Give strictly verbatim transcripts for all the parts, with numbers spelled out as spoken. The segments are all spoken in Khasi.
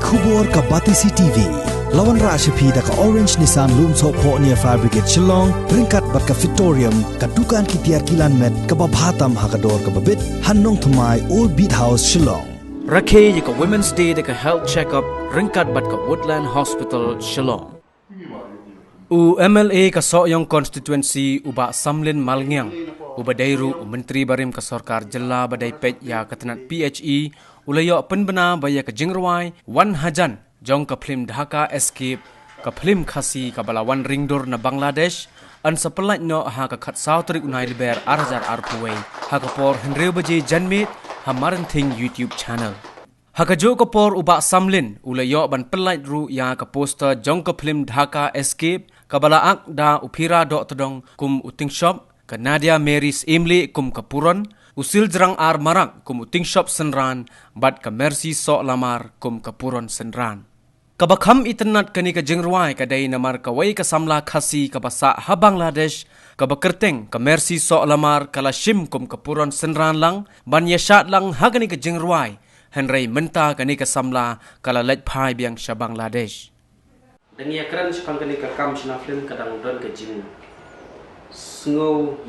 Khubor ka Batesi T V. La wanrah sha phi da ka Orange Nissan Lumsohphoh near Fire Brigade Shillong, ryngkat bad ka Fitorium, ka dukan ki tiar kilan met kaba bha tam ha ka dor kaba bit, ha Nongthymmai, Old Beat House, Shillong. Rakhe ïa ka Women's Day da ka health check-up ryngkat bad ka Woodland Hospital, Shillong. U M L A ka Sohiong Constituency, u Bah Samlin Malngiang, uba dei ruh u Myntri barim ka Sorkar Jylla ba dei peit ïa ka tnat P H E, u la ïoh pynbna ba ïa ka jingrwai wan hajan jong ka phlim Dhaka Escape, ka phlim Khasi kaba la wan ringdur na Bangladesh, yn sa pyllait noh ha ka khatsaw tarik u Nailar ar hajar arphew wei, ha ka por hynriew baje janmiet, ha Marenthing YouTube channel. Ha kajuh ka por u Bah Samlin u la ïoh ban pyllait ruh ïa ka poster jong ka phlim Dhaka Escape, kaba la act da u Phira Dohtdong kum u Tyngshop, ka Nadia Mary Syiemlieh kum ka Puron, u Siljrang R Marak kum u Tyngshop Synran, bad ka Mercy Sohlamar kum ka Puron Synran. Kaba kham itynnad kane ka jingrwai ka dei namar kawei ka samla Khasi kaba sah ha Bangladesh, kaba kyrteng ka Mercy Sohlamar, ka la shim kum ka Puron Synran lang ban ïashad lang ha kane ka jingrwai, hynrei mynta kane ka samla ka la leit phai biang sha Bangladesh. Dang ïakren shaphang kane ka kam shna phlim ka dang don ka jingsngew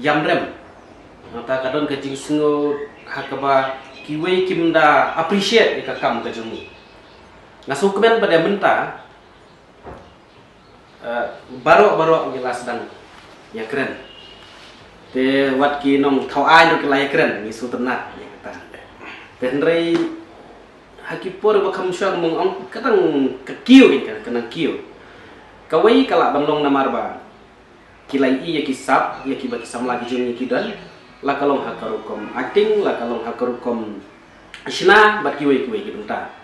ïamrem. Nangta ka don ka jingsngew ha kaba kiwei kim da appreciate ïa ka kam ka jong ngi. Nga sngewkmen ba dei mynta, eh, baroh baroh ngi la sdang ïakren. Te wat ki nongthaw aiñ ruh ki la ïakren, ngi sngewtynnad ïa kata. Te hynrei ha ki por ba kham shuwa, mung ong ka dang ka kiew, ka, ka nang kiew. Kawei ka lah ban long namar ba ki la ïohi ïa ki sap, ïa kiba ki samla ki jong ngi ki don, la ka long ha ka rukom acting, la ka long ha ka rukom shna bad kiwei kiwei ki bynta.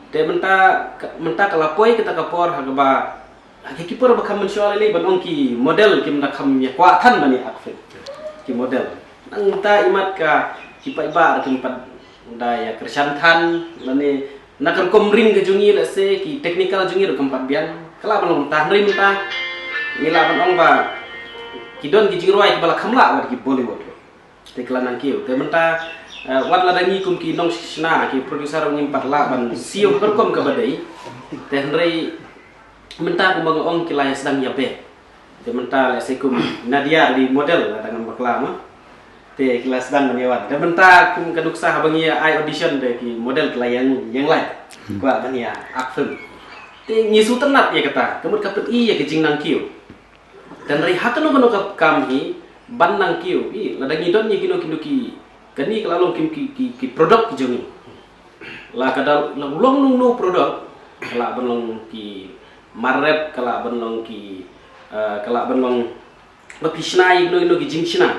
Te mynta ka, mynta ka la poi kata ka por ha kaba, ha ki por ba kham mynshuwa lei lei ban ong ki model kim da kham ïa kwah than ban ïa act film. Ki model. Nangta imat ka ki paidbah ruh kim pat da ïa kyrshan than, lane na ka rukom ring ka jong ngi, lehse ki technical jong ngi ruh kam pat biang. Ka lah ban long mynta, hynrei mynta ngi lah ban ong ba ki don ki jingrwai kiba la kham lah wat ki Bollywood. Te ki la nang kiew. Te mynta, eh, wat lada ngi kum ki nongshna, ki producer ruh ngim pat lah ban siew ha ka rukom kaba dei. Te hynrei mynta kumba nga ong ki la ïa sdang ïa beh. Te mynta lehse kum Nadia dei model, lada ngam bakla ma. Te ki la sdang ban ïa wan. Te mynta kum ka nuksa haba ngi ïa ai audition te ki model ki la ïeng, ïeng lai. Kwah ban ïa act film. Te ngi sngewtynnad ïa kata, ka mut ka pyni ïa ka jingnang kiew. Te hynrei ha kano kano ka kam hi ban nang kiew hi, lada ngi don ïa kino kino ki, kane ka la long kim ki, ki, ki product ki jong ngi. La ka da long long no product, ka lah ban long ki mar rep, ka lah ban long ki, eh, ka lah ban long ba phi shna ïa kino kino ki jingshna.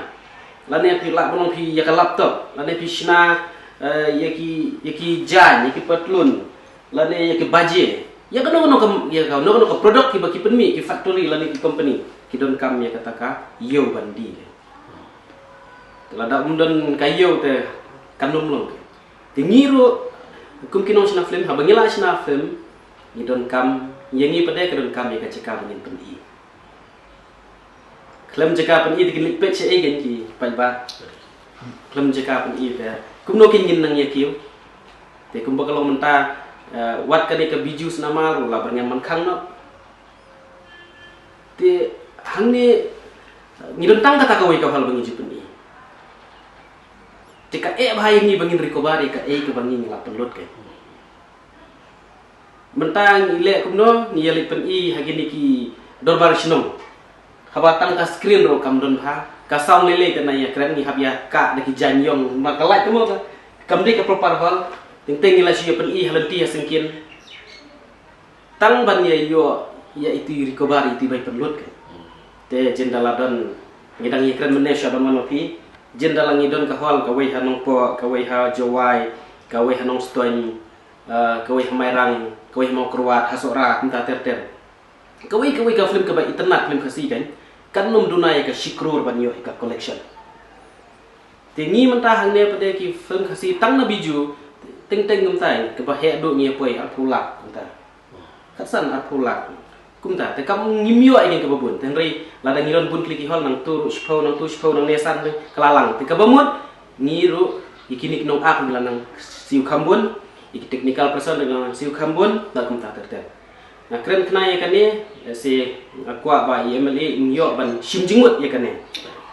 Lane phi lah ban long phi ïa ka laptop, lane phi shna, eh, ïa ki, ïa ki jaiñ, ïa ki patlun, lane ïa ki baje. Ïa kano kano ka, ïa kano kano ka product kiba ki pynmih ki factory lane ki company, ki donkam ïa kata ka ïew ban die. Te lada ym don ka ïew te kan ym long. Te ngi ruh kum ki nongshna film, haba ngi la shna film, ngi donkam, ïa ngi pat de ka donkam ïa ka jaka ba ngin pyni. Khlem jaka pyni te kin leit peit shaei kein ki paidbah. Khlem jaka pyni te kumno kein ngin nang ïa kiew. Te kumba ka long mynta, eh, wat kane ka Bijou Cinema ruh la byrngem man khang noh. Te hangne, eh, ngi don tang kata kawei ka hall ba ngi ju pyni. Te ka eh bha ïa ngi ba ngin recover ïa kaei kaba ngi la pynlut kein. Mynta ngi leh kumno, ngi ïa leit pyni ha kine ki dorbar shnong. Haba tang ka screen ruh kam don bha, ka sound lei lei te na ïa kren, ngi hap ïa kah da ki jaiñ ïong, ma ka light te mo ka kam dei ka proper hall. Teng teng ngi la shu ïa pyni ha lynti ha syngkien. Tang ban ïa ïoh ïa iti recover iti bai pynlut kein. Te jin da la don, ngi dang ïa kren mynne sha ban wan ma phi. Jin da la ngi don ka hall, kawei ha Nongpoh, kawei ha Jowai, kawei ha Nongstoiñ, eh, kawei ha Mairang, kawei ha Mawkyrwat, ha Sohra, kumta ter ter. Kawei kawei ka film kaba itynnad, film Khasi kein, kan ym duna ïa ka shi klur ban ïoh ïa ka collection. Te ngi mynta hangne pat de ki film Khasi tang na Bijou, teng teng kumta, kaba heh duh ngi ïa poi arphew lak kumta. Khatsan arphew lak. Kumta, te kam ngim ïoh ïa kaba bun. Te hynrei lada ngi don bun tylli ki hall, nangtu ruh shiphew, nangtu shiphew, nangne san, te ka la lang. Te kaba mut ngi ruh ïa kine ki nongak ngi la nang siew kham bun. Ïa ki technical person da nga siew kham bun, da kumta ter ter. Nga kren khnang ïa kane, lehse nga kwah ba i M L A in ïoh ban shim jingmut ïa kane.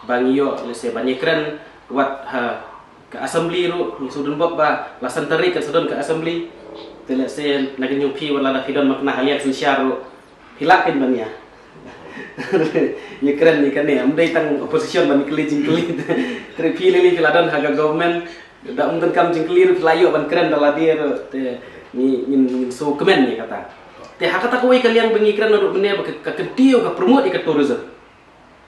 Ba ngi ïoh, lehse ban ïa kren wat ha ka assembly ruh, ngi shu don bok ba la san tarik kan sa don ka assembly. Te lehse na ka jong phi wat lada phi don makna ha liang synshar ruh, phi lah kin ban ïa. Ïa kren ïa kane, ym dei tang opposition ban kylli jingkylli. Te phi lili phi la don ha ka government, da ym donkam jingkylli ruh phi la ïoh ban kren da lade ruh, te ngi ngin ngin shu kmen ïa kata. Te ha kata kawei ka liang ba ngi kren naduh mynne ba ka, ka kyntiew ka promote ïa ka tourism.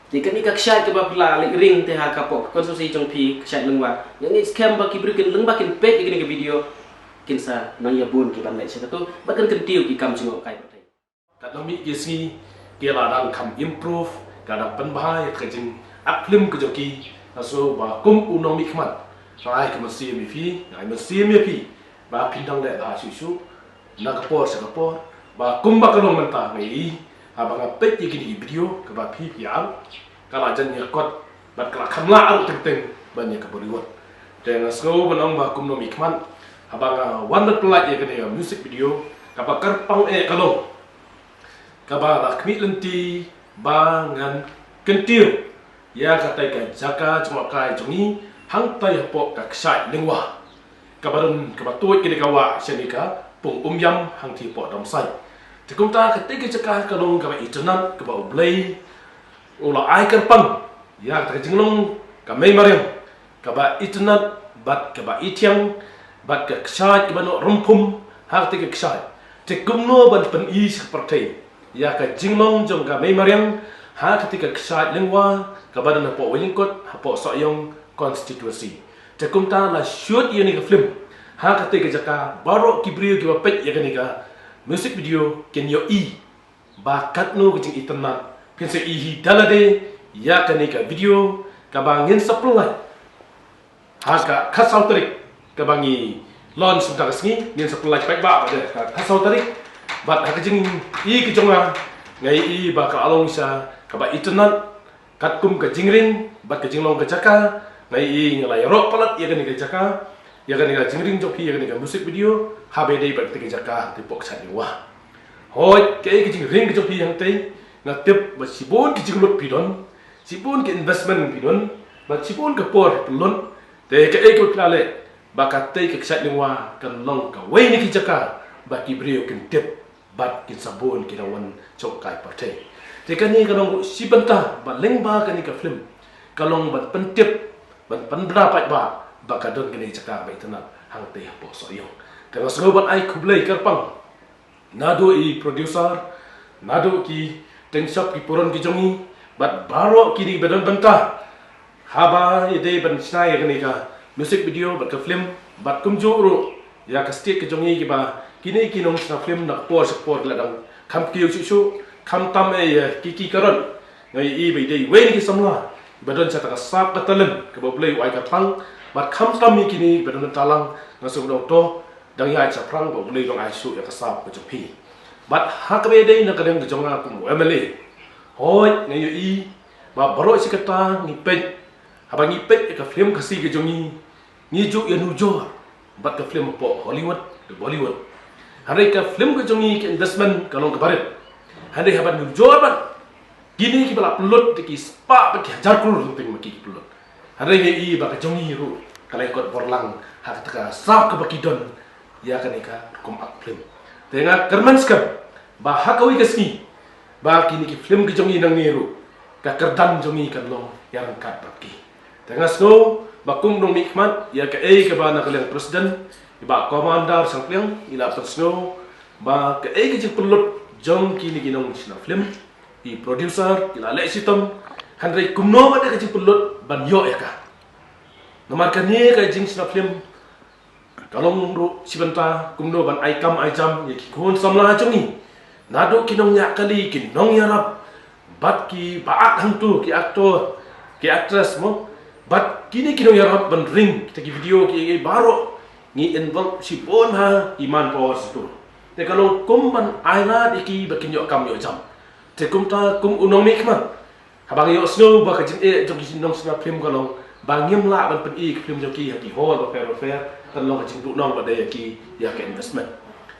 Te kane ka kshaid kaba phi la leit ring te ha ka pok constituency jong phi ka kshaid Lyngwa. Nga ngeit skhem ba ki briew kin lyngba kin peit ïa kane ka video kin sa nang ïa bun ki ban leit sha kato bad kan kyntiew ki kam jingïoh kai ba tei. Kat nang mih ki sngi ki la dang kham improve, ka dang pynbha ïa ka jing ak film ka jong ki. Nga sngew ba kum u nongmihkhmat, nga ai ka mynsiem ïa phi, nga ai mynsiem ïa phi ba phin dang leh bha shuh shuh na ka por sha ka por. Ba kumba ka long mynta nga ïohi haba nga peit ïa kine ki video kaba phi phi ïa, ka la jan ïa kot bad ka la kham lah ruh teng teng ban ïa ka Bollywood. Te nga sngew ban ong ba kum nongmihkhmat, haba nga wan bad pynlait ïa kane ka music video, kaba kyrpang eh ka long kaba la khmih lynti ba ngan kyntiew ïa katei ka jaka jngohkai jong ngi hangtei hapoh ka kshaid Lyngwa, kaba don kaba tuid kane ka wah sha kane ka Pung Umïam hangtei hapoh Domsait. Te kumta katei ka jaka ka long kaba itynnad, kaba U Blei u la ai kyrpang ïa ka jinglong ka Mei Mariang, kaba itynnad bad kaba ithiang, bad ka kshaid kaba noh rymphum ha katei ka kshaid. Te kumno ban pyni sha ka pyrthei ïa ka jinglong jong ka Mei Mariang ha katei ka kshaid Lyngwa, kaba don hapoh Wynyngkut, hapoh Sohiong constituency. Te kumta la shoot ïa kane ka film ha katei ka jaka, baroh ki briew kiba peit ïa kane ka music video kin ïohi ba katno ka jingitynnad. Phin sa ïohi da lade ïa kane ka video kaba ngin sa pynlait ha ka khatsaw tarik, kaba ngi launch mynta ka sngi, ngin sa pynlait paidbah ha ka khatsaw tarik. Bad ha ka jingi ka jong nga, nga ïohi ba ka la long shisha kaba itynnad. Katkum ka jingring bad ka jinglong ka jaka, nga ïohi nga la ïaroh palat ïa kane ka jaka, ïa kane ka jingring jong phi, ïa kane ka music video, haba ïadei bad kane ka jaka te hapoh kshaid Lyngwa. Hooid, kaei ka jingring ka jong phi hangtei, nga tip ba shibun ki jinglut phi don, shibun ki investment phi don, bad shibun ka por phi pynlut. Te kaei kaba phi la leh ba katei ka kshaid Lyngwa kan long kawei na ki jaka ba ki briew kin tip bad kin sa bun ki nongwan jngohkai pyrthei. Te kane ka long ruh shi bynta ba lyngba kane ka film ka long ban pyntip, ban pynbna paidbah ba ka don kane ka jaka ba itynnad hangtei hapoh Sohiong. Te nga sngew ban ai khublei kyrpang naduh i producer, naduh ki tyngshop ki puron ki jong ngi, bad baroh kine kiba don bynta haba ïadei ban shna ïa kane ka music video bad ka film, bad kumjuh ruh ïa ka state ka jong ngi, kiba kine ki nongshna film na ka por sha ka por ki la dang kham kiew shuh shuh, khamtam eh ïa ki ki Karon. Nga ïohi ba i dei iwei na ki samla ba don sha kata ka sap ka talent kaba U Blei u ai kyrpang, bad khamtam ïa kine ba don bynta lang, nga sngew ba dang to dang ïaid shaphrang ba U Blei u dang ai shuh ïa ka sap ka jong phi. Bad ha kaba ïadei na ka liang ka jong nga kum u M L A, hooid, nga ïohi ba baroh shi katta ngi peit, haba ngi peit ïa ka film Khasi ka jong ngi, ngi ju ïanujor bad ka film hapoh Hollywood, ka Bollywood. Hynrei ka film ka jong ngi ka investment ka long kaba rit. Hynrei haba nujor bad kine kiba la pynlut te ki spah bad ki hajar klur teng teng ma ki ki pynlut. Hynrei ngi ïohi ba ka jong ngi ruh ka la ïakot bor lang ha kata ka sap kaba ki don ïa kane ka rukom ak film. Te nga kyrmen skhem ba ha kawei ka sngi ba kine ki film ki jong ngi nangne ruh ka kyrdan jong ngi kan long ïaryngkat bad ki. Te nga sngew ba kum u nongmihkhmat, ïa kaei kaba na ka liang president, i Bah Commander Shangpliang, i la pynsngew ba kaei ka jingpynlut jong kine ki nongshna film, i producer, i la leh shitom, hynrei kumno ban da ka jingpynlut ban ïoh ïa ka. Namar kane ka jingshna film ka long ruh shi bynta kumno ban ai kam ai jam ïa ki khun samla jong ngi, naduh ki nongñiah kali, ki nongïarap, bad kiba act hangto, ki actor, ki actress mo, bad kine ki nongïarap ban ring kita ki video, ki, ki baroh ngi involve shibun ha ki manpower shito. Te ka long kum ban ai lad ïa ki ba kin ïoh kam ïoh jam. Te kumta kum u nongmihkhmat, haba nga ïohsngew ba ka jingeh jong ki nongshna film ka long ba ngim lah ban pyni ka film jong ki ha ki hall bapher bapher, Kan long ka jingduhnong ba dei ïa ki ïa ka investment.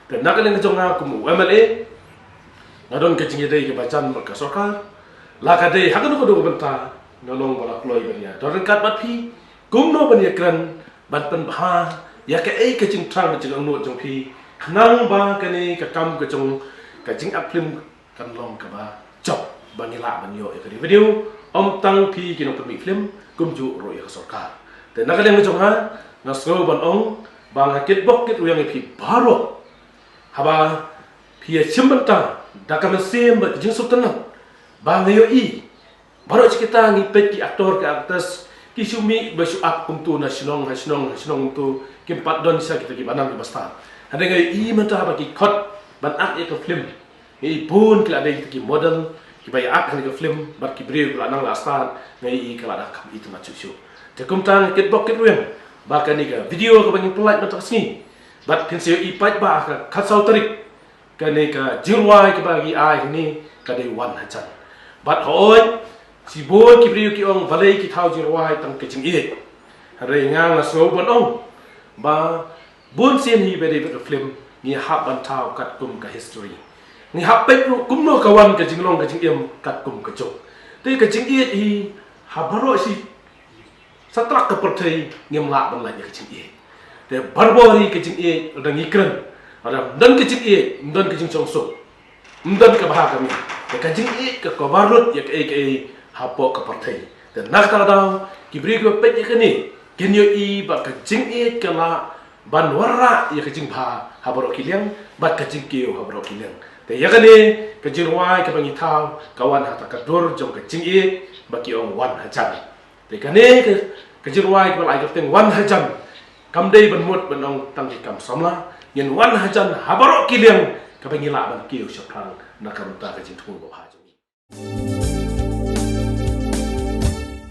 Te na ka liang ka jong nga kum u M L A, nga don ka jingïadei kaba jan bad ka sorkar. La ka dei ha kano kano ka bynta nga long ba la kloi ban ïa don ryngkat bad phi kumno ban ïakren ban pynbha ïa kaei ka jingthrang ka jingangnud jong phi, khnang ba kane ka kam ka jong ka jingap film kan long kaba jop ba ngi lah ban ïoh ïa ka revenue, ym tang phi ki nongpynmih film, kumjuh ruh ïa ka sorkar. Te na ka liang ka jong nga, nga sngew ban ong ba nga kitbok kitrwiang ïa phi baroh haba phi ïa shim bynta da ka mynsiem bad ka jingsngewtynnat ba nga ïohi baroh shi katta ngi peit ki actor ki actress ki shu mih ba shu ap kumtu na shnong ha shnong ha shnong kumtu, kim pat don sha kita kiba nang kiba stad. Hynrei nga ïohi mynta ba ki khot ban act ïa ka film. Nga ïohi bun ki la dei kita ki model kiba ïa act ha kane ka film bad ki briew ki la nang la stad, nga ïohi ka la dang kham itynnat shuh shuh. Te kumta nga kitbok kitrwiang ba kane ka video kaba ngi pynlait mynta ka sngi bad phin sa ïohi paidbah ha ka khatsaw tarik, kane ka jingrwai kaba ngi ai hangne ka dei Wan Hajan. Bad hooid, shibun ki briew ki ong balei ki thaw jingrwai tang ka jingïeit. Hynrei nga nga sngew ban ong ba bun sien hi ba dei bad ka film ngi hap ban thaw katkum ka history. Ngi hap peit ruh kumno ka wan ka jinglong ka jingim katkum ka juk. Te ka jingïeit hi ha baroh shi satrak ka pyrthei ngim lah ban lait ïa ka jingïeit. Te barabor hi ka jingïeit lada ngi kren, lada ym don ka jingïeit, ym don ka jingshongsuk, ym don ka bha ka mih. Te ka jingïeit ka cover lut ïa kaei kaei hapoh ka pyrthei. Te na kata ka daw ki briew kiba peit ïa kane kin ïohi ba ka jingïeit ka lah ban wanrah ïa ka jingbha ha baroh ki liang bad ka jingkiew ha baroh ki liang. Te ïa kane ka jingrwai kaba ngi thaw ka wan ha kata ka dur jong ka jingïeit ba ki ong Wan Hajan. Te kane ka, ka jingrwai kaba la ai kyrteng Wan Hajan kam dei ban mut ban ong tang ki kam samla, ngin wan hajan ha baroh ki liang kaba ngi lah ban kiew shaphrang na ka bynta ka jingthmu babha jong ngi.